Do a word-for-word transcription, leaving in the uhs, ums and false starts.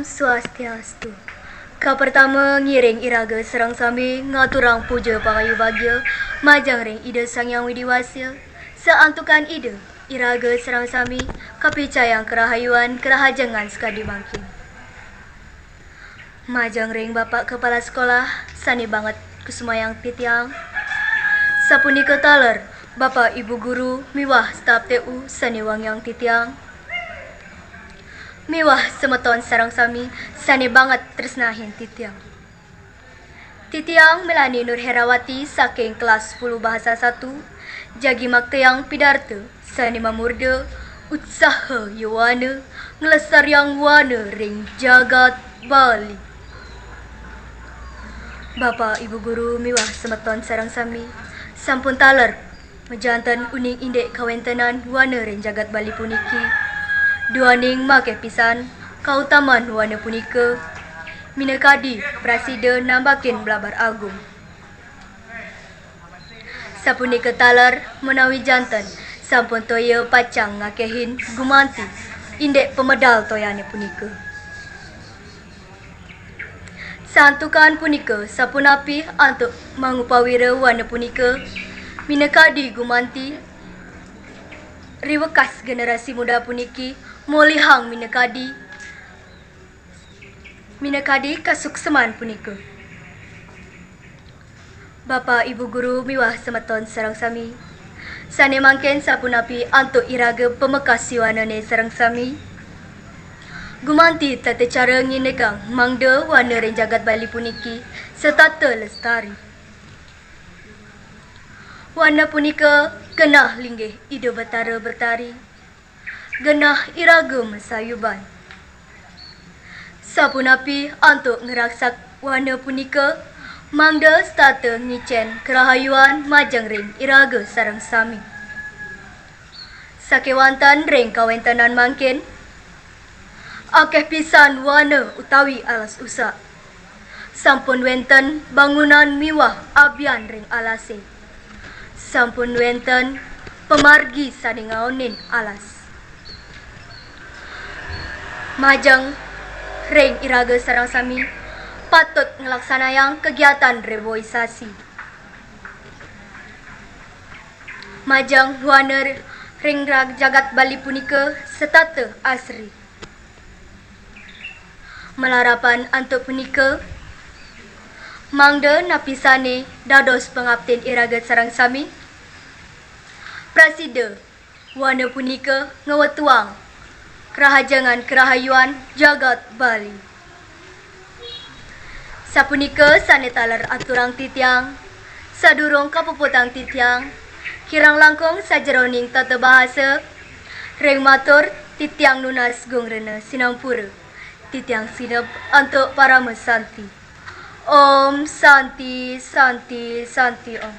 Swastiastu. Kapertama ngiring iraga sareng sami ngaturang puja pangayu bagya majeng ring Ida Sang Hyang Widi Wasa. Saantukan Ida, iraga sareng sami kapicayang karahayuan karahajengan sakadi mangkin. Majeng ring Bapak Kepala Sekolah sane banget kusumayang titiang. Sapunika taler Bapak Ibu Guru miwah staf T U sane wangiang titiang. Miwah semeton sareng sami sane banget tresnahin titiang. Titiang Melani Nur Herawati saking kelas sepuluh bahasa satu, jagi maktayang pidarta sane mamurda Utsaha Yowana Nglestariang Wana ring Jagat Bali. Bapak Ibu Guru miwah semeton sareng sami, sampun taler majanten uning indik kawentenan wana ring jagat Bali puniki. Duaning makeh pisan kautaman wana punika, minakadi prasida nambakin blabar agung. Sapunika taler menawi janten sampun toya pacang ngakehin gumanti indik pamedal toyane punika. Santukan punika sapunapi antuk mangupawira wana punika, minakadi gumanti riwekas generasi muda puniki molihang minakadi, minakadi kasukseman punika. Bapak Ibu Guru miwah semeton sareng sami. Sane mangkin sapunapi antuk iraga pamekas siwanane sareng sami. Gumanti tata cara ngindikang mangda wana ring jagat Bali puniki setata lestari. Wana punika genah linggih Ida Batara Betari. Genah iraga masayuban. Sapunapi antuk ngraksak wana punika, mangda setata ngicen karahayuan majeng ring iraga sareng sami. Sakewanten ring kawentenan mangkin, akeh pisan wana utawi alas usak. Sampun wenten bangunan miwah abian ring alase. Sampun wenten pamargi sane ngaonin alas. Majeng ring iraga sareng sami patut nglaksanayang kegiatan reboisasi. Majeng wana ring rag-, jagat Bali punika setata asri. Malarapan antuk punika, mangda napisane dados pangaptin iraga sareng sami, prasida wana punika ngwetuang kerahajengan kerahayuan jagat Bali. Sapunika sane taler aturang titiang, sadurung kapuputang titiang, kirang langkung sajeroning tata bahasa, ring matur titiang nunas gung rena sinampura. Titiang sineb antuk parama santi. Om Santi, Santi, Santi Om.